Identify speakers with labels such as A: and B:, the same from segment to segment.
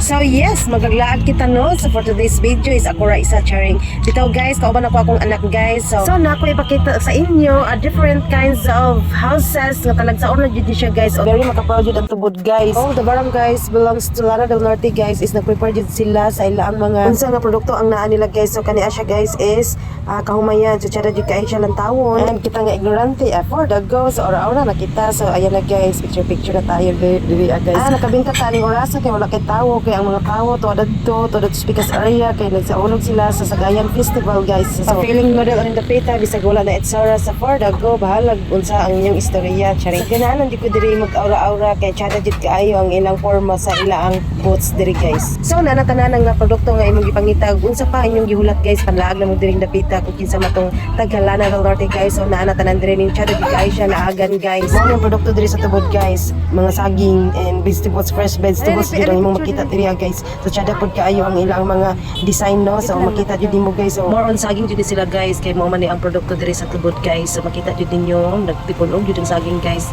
A: So yes, magaglaag kita, no. So for today's video is ako ra isa, charing. Dito guys, kauban ako akong anak, guys. So na ako ipakita sa inyo a different kinds of houses nga talagsaon na jud ni siya, guys. Very makaproud jud ang tubod, guys. All the barangays belongs to Lanao del Norte, guys, is nagprepare jud sila sa ilang mga unsa nga produkto ang naa nila, guys. So kani siya, guys, is kahumayan. So tsada jud kay siya lantawon. And kita nga ignorante, for the go. So ora-ora na kita. So ayan na guys, picture picture na tayo diri guys. Nakabinta ta ning orasa kay wala kay tawo, kay ang mga tawo tuwa dadto tuwa dadto Speakers area kay nagsaulog sila sa Sagayan Festival, guys. So feeling model ang dapita bisag wala na itsura sa for the go, bahalag unsa ang inyong istorya, charing. So, ganahan jud ko diri mag aura-aura kay tsada jud kaayo ang ilang forma sa ilang booths diri, guys. So na tanan nga produkto nga imong gipangita, unsa pa inyong gihulat, guys? Panlaag na mo diring dapita kung kinsa matong taga Lanao del Norte, guys. So naa na tanan diri ning tsada jud kaayo siya laagan, guys. Mao ang produkto diri sa tubod, guys. Mga saging and vegetables, fresh vegetables jud ang imong makita diri, guys. So tsada pud kaayo ang ilang mga design, no. So makita jud nimo, guys. So more on saging jud ni sila, guys, kay mao man ni ang produkto diri sa tubod, guys. So makita jud ninyo nagtipon-og jud ang saging, guys.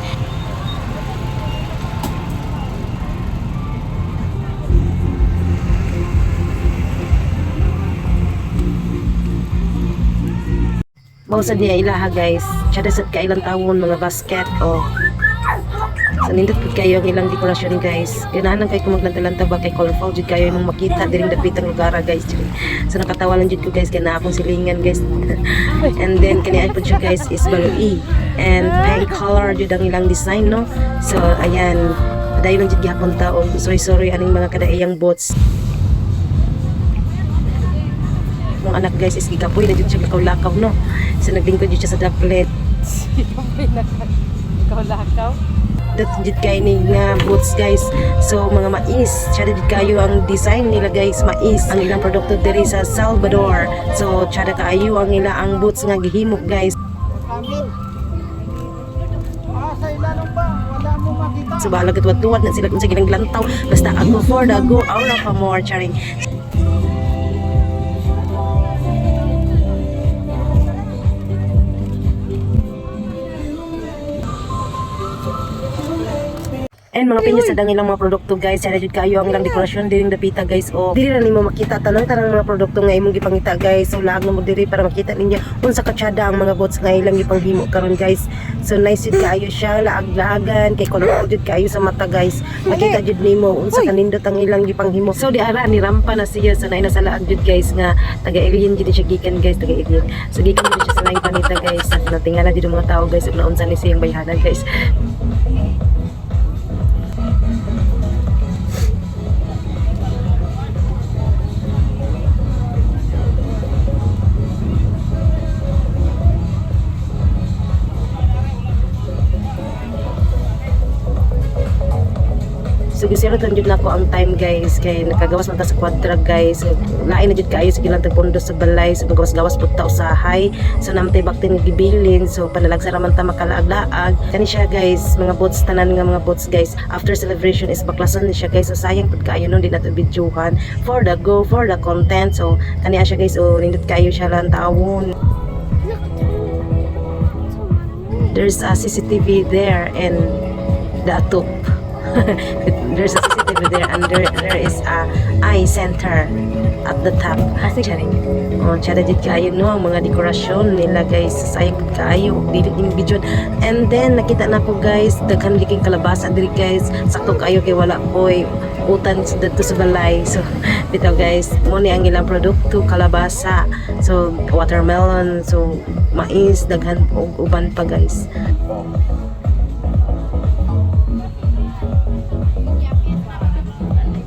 A: Mao sad niya ilaha, guys. Tsada sad kailang tawon mga basket oh. So nindot pud kayo ang ilang dekorasyon, guys. Ganahan lang kay kung maglanta-lanta ba kay colorful jud kayo imong makita diring dapitang lugar, guys. So nakatawa lang jud ko, guys, kay naa akong silingan, guys. And then kani ay pud siya, guys, is baloi and pink color jud ang ilang design, no. So ayan, padayon lang jud gihapon ta og sorry sorry aning mga kadaiyang booths. Mong anak, guys, is gikapoy na jud siya lakaw-lakaw, no. So naglingkod jud siya sa daplet.
B: Lakaw-lakaw.
A: That jud kay ni nga booths, guys. So mga mais, tsada jud kayo ang design nila, guys, mais ang ilang produkto diri sa Salvador. So tsada kaayo ang ila ang booths nga gihimo, guys.
C: Ah, sa ilalong ba? Wala mo makita.
A: So bahala tuwad-tuwad na sila kung sa gilang lantaw. Basta ako for the go, aura pa more, charing. And mga pinya sa ilang mga produkto, guys, sana jud kayo ang ilang dekorasyon diring dapita, guys. O diri ra nimo makita tanang-tanang mga produkto nga imong gipangita, guys. So laag na mo diri para makita ninyo unsa katsada ang mga booths nga ilang gipanghimo karon, guys. So nice jud kaayo siya laag-laagan kay colorful jud kaayo sa mata, guys. Makita jud nimo unsa kanindot ang ilang gipanghimo. So di ara ni rampa na siya sa so, naay sa laag jud, guys, nga taga alien jud siya gikan, guys, taga alien. So gikan jud siya sa laing planeta, guys. Natingala jud ang mga tao, guys, ug naunsa ni siyang bayhana, guys. So gisirot lang jud nako ang time, guys, kay nakagawas man ta sa kwadra, guys. So, lain na jud kaayo sa gilang tagpundo sa balay, so magawas-gawas pud ta usahay. So namtay bakti nga gibilin, so panalagsa ra man ta makalaag-laag. Kani siya, guys, mga booths tanan nga mga booths, guys. After celebration is baklason ni siya, guys. So sayang pud kaayo nun di nato videohan for the go, for the content. So kani siya, guys, oh, nindot kaayo siya lang tawon. There's a CCTV there and the top. There's a CCTV there and there is a eye center at the top. Charing. Oh, tsada jud kaayo no ang mga dekorasyon nila, guys. Sayang pud kaayo dili din video. And then nakita na ko, guys, daghan gid kay kalabasa diri, guys. Sakto kaayo kay wala koy utan sa didto sa balay. So bitaw, guys, mo ni ang ilang produkto, kalabasa. So watermelon, so mais, daghan og uban pa, guys.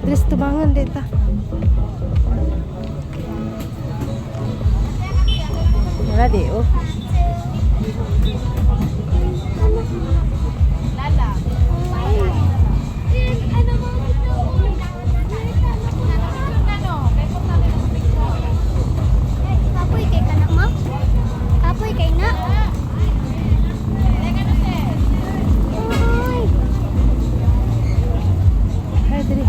B: Tres tubangan dito. Wala di, oh.
D: Kapoy kay kanak mo? Kapoy kay na? Ay.
B: Ay, diri.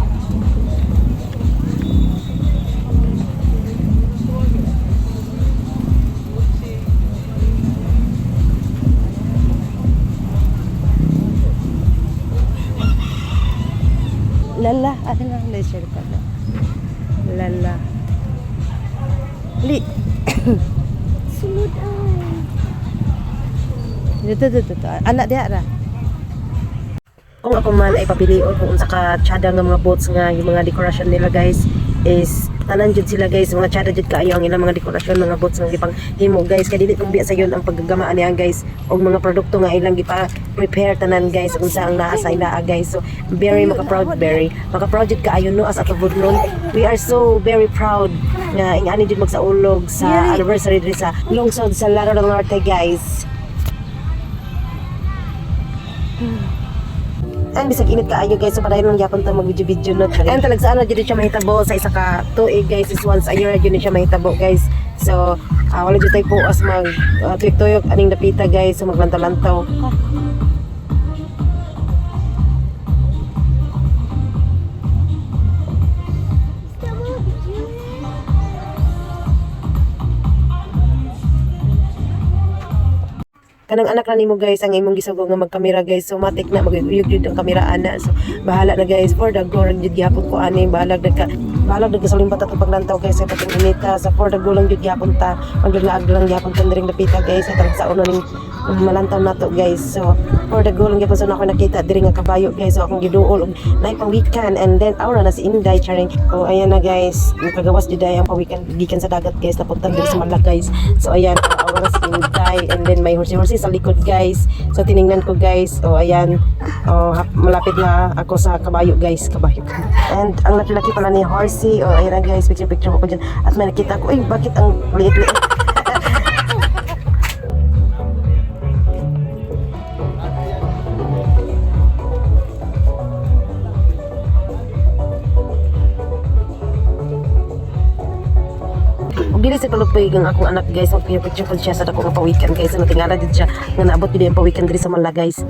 B: siya pala. Lala. Li.
D: Sulod ay.
B: Dito, dito, dito. Anak diha ra.
A: Kung ako man ay papilion kung unsa ka tsada nga mga boats nga yung mga decoration nila, guys, is tanan jud sila, guys, mga tsada jud kaayo ang ilang mga dekorasyon, mga boats nga gipang himo, guys, kay dili kung biya sayon ang paggagamaan niya, guys, og mga produkto nga ilang gipa prepare tanan, guys, unsa ang naa sa ilaa, guys. So very maka proud, very maka proud jud kaayo, no, as Ato-Bodnon. We are so very proud nga ingani jud magsaulog sa anniversary diri sa lungsod sa Lanao del Norte, guys. And bisag init kaayo, guys, so padayon lang gyapon ta mag video video, no. And talagsaan na jud siya mahitabo sa isa ka tuig, guys, is once a year jud ni siya mahitabo, guys. So wala jud tay puas mag tuyok-tuyok aning dapita, guys, so maglantaw-lantaw.
D: Gusto mo, video?
A: Kanang anak na nimo, guys, ang imong gisugo nga magkamera, guys, so matik na maguyog jud ang kamera ana. So bahala na, guys, for the go lang jud gihapon ko ani, bahalag nagka bahalag nagka salimbat atong paglantaw, guys, sa pating inita. Sa for the go lang jud gihapon ta, maglaglaag lang gihapon ta diring dapita, guys, sa talag sa uno ning malantaw nato, guys. So for the go lang gihapon. So na ako nakita diri nga kabayo, guys, so akong giduol og naay pawikan, and then aura na si Inday charing. Oh, ayan na, guys, nakagawas jud ay ang pawikan gikan sa dagat, guys, napunta diri sa Malac, guys. So ayan, aura na si Inday, and then may horse-horse sa likod, guys. So tiningnan ko, guys, oh ayan, oh malapit na ako sa kabayo, guys, kabayo. And ang laki-laki pala ni horsey. Oh, ayan na, guys, picture picture ko dyan at may nakita ko, ay bakit ang liit-liit. Ug dili sa palupig ang akong anak, guys, magpicture pud siya sa dako nga pawikan, guys. So natingala din siya nga naabot gyud ang pawikan diri sa Mala, guys.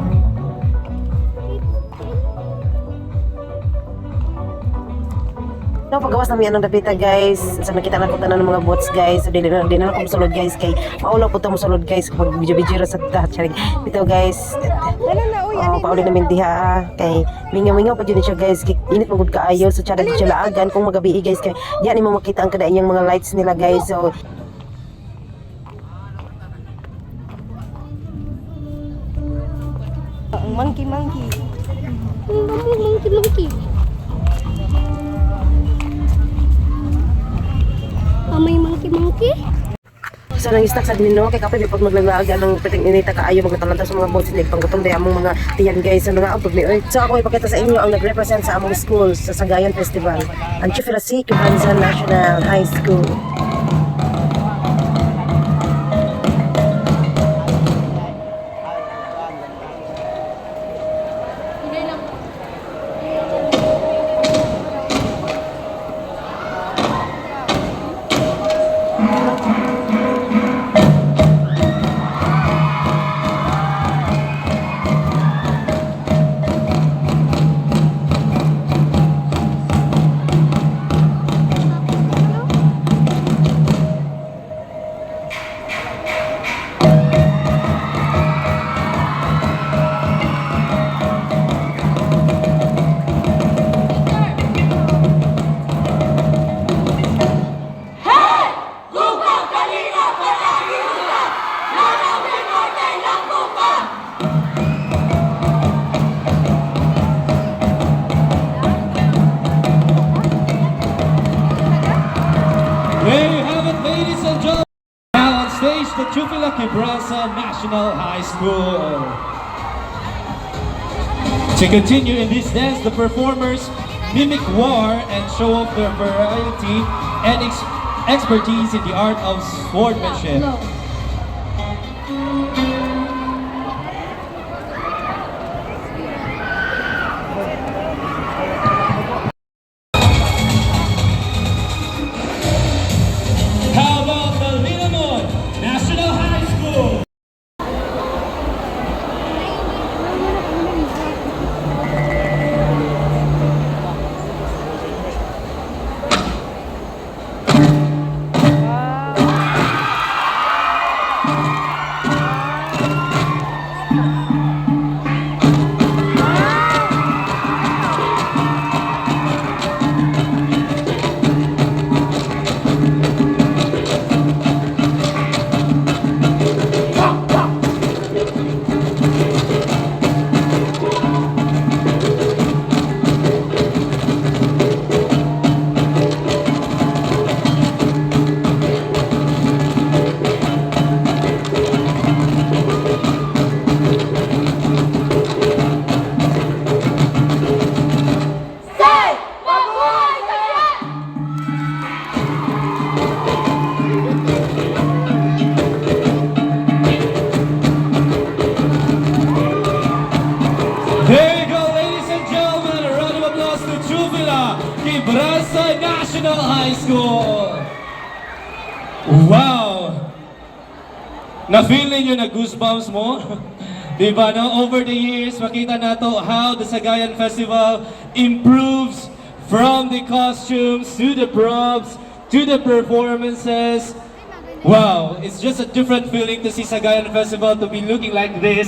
A: No, pagawas namin anong dapita, guys. So nakita na ko tanan ng mga boats, guys. So dili na ako mosulod, guys, kay maulaw po ta mosulod, guys, kapag video-video ra sa ta. Charing. Bitaw, guys.
B: Wala na, uy.
A: Oh, pauli namin diha ah. Kay mingaw-mingaw pa jud ni siya, guys. Kay init magud kaayo, so tsada jud siya laagan kung magabi, guys, kay diyan nimo makita ang kada iyang mga lights nila, guys. So
B: Ang monkey, monkey.
D: Monkey, monkey, monkey. Ah, may monkey, monkey?
A: So nang istak sa no kay kapoy pag maglaglaag anong piting inita kaayo magtalanta sa mga boats ni panggutom day among mga tiyan, guys, sa mga abog ni oy. So ako ipakita sa inyo ang nagrepresent sa among school sa Sagayan Festival. Ang Chifila C. Quibranza National High School.
E: There you have it, ladies and gentlemen. Now on stage, the Chufila Quibranza National High School. To continue in this dance, the performers mimic war and show off their variety and expertise in the art of swordsmanship. How about the Linamon National High School? Esperanza National High School! Wow! Na-feel ninyo na goosebumps mo? Di ba, no? Over the years, makita nato how the Sagayan Festival improves from the costumes to the props to the performances. Wow, it's just a different feeling to see Sagayan Festival to be looking like this.